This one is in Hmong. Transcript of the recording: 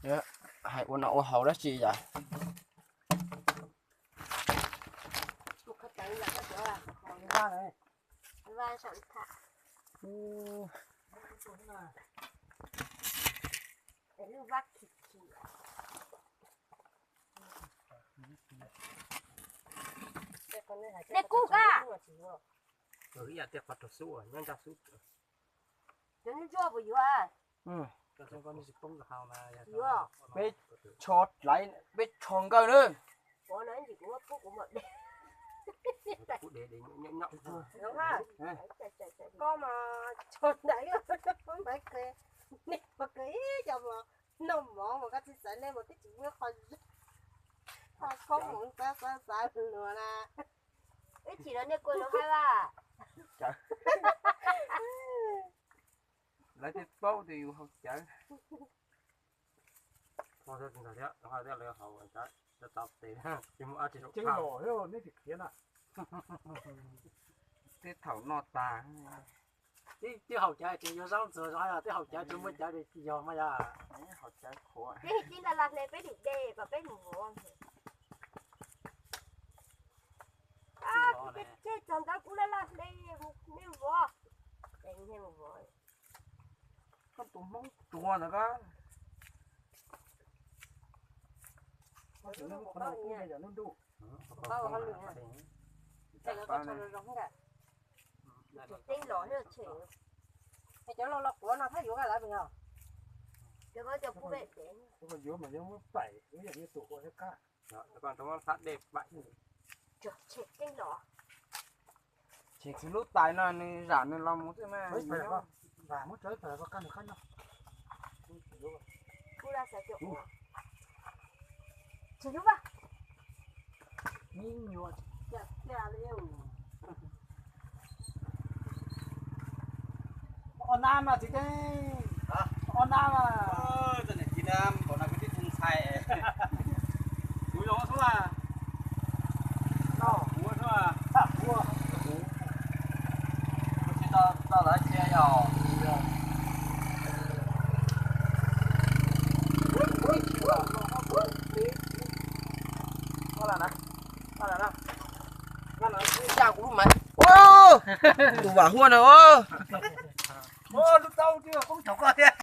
Hais ua nom ua haus dab tsi yom? Nej kuj ka. Ib yam tias qhov rau xub nyob nrog xub. Cov nws tsuaj puas yuav? Yuav. Peb tsho dlaiv, peb tsho nkawj na. Ua no ntsis kuv muab pub kuv mam de. Koj mas tsho ntawd, nej puas kawg ib co mas noj mov mas koj tsis xav nej mas twb tsis muab qho, qho koob mus xav xav xav luag na. Ib chim no nej kua lub haib vaj. Lawv thiaj paub tias yus haus cawv. Tej thaum noj tas, twb haus cawv tseem yuav zaub ntxuag zog, twb haus cawv tsis muaj cawv li yog mas yog. Haus cawv qhuav. Peb cia li laj hle peb dim de kom peb mus vov. Tseg txog ntawd kuv laj laj hle, nej vov. Koj tus hmoob tsuag ntawd koj. Teeb los, cov los los quav no thab yuav kaj lawv yog. Yuav mas yuav muab paim, yuav yam li tus quav thiab kaj. Tshem txwv lub tais no nws zam nws los mus xwb na. Ob nab mas txiv tseeb. Ob nab mas. Txiv nab, kaum nab kwv tij tug ntxhais. Kuv zoo xwb. Kuv xwb. Kuv tsis tau tau lawv cia yog. Ua, tus vam huaj no. Lub taub twb poob thaum koj thiab.